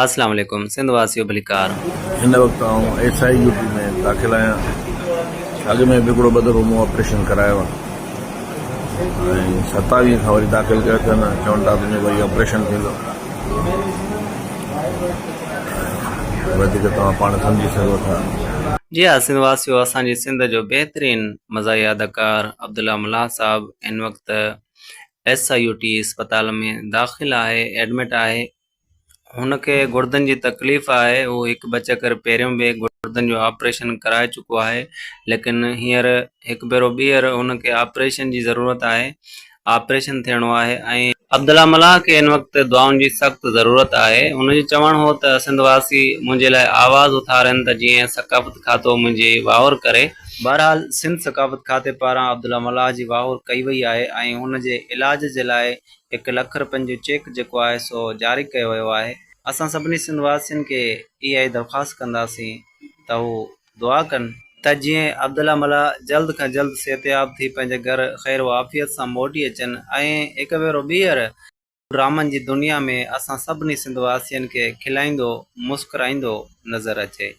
اسلام عليڪم سنڌ واسيو ڀليڪار. هن وقت آئون ايس I U ٽي ۾ داخل آهيان. اڳ ۾ به هڪڙو ٻه دفعو مون آپريشن ڪرايو آهي ۽ ستاويهه کان وري داخل ڪيو اٿن چون ٿا تنهنجو وري آپريشن ٿيندو. وڌيڪ توهان پاڻ سمجهي سگهو ٿا. جي ها سنڌ واسيو اسان جي سنڌ جو بهترين مزاحيه اداڪار عبدالله ملاح صاحب هن وقت ايس I U ٽي اسپتال ۾ داخل آهي ايڊمٽ آهي. هن کي گڙدن جي تڪليف آهي، هو هڪ ٻه چڪر پهريون به گڙدن جو آپريشن ڪرائي چڪو آهي، ليڪن هينئر هڪ ڀيرو ٻيهر هن کي آپريشن جي ضرورت آهي، آپريشن ٿيڻو آهي ۽. عبدالله ملاح کي هن وقت دعائن جي سخت ضرورت آهي، هن جو چوڻ هو ته سنڌ واسي منهنجي لاء آواز اٿارين ته جيئن ثقافت کاتو منهنجي واهر ڪري. بهرحال سنڌ ثقافت کاتي پاران عبدالله ملاح جي واهر ڪئي وئي آهي ۽ هن جي علاج جي لاء هڪ لک رپين جو چيڪ جيڪو آهي سو جاري ڪيو ويو آهي. اسان سڀني سنڌ واسين کي اها ئي درخواست ڪنداسين ته هو دعا ڪن ته جيئن عبدالله ملاح جلد کان جلد صحتياب ٿي پنهنجي گهر خير و عافيت سان موٽي اچن ۽ هڪ ڀيرو ٻيهر ڊرامن جي دنيا ۾ اسان سڀني سنڌ واسين کي کلائيندو مسڪرائيندو نظر اچي.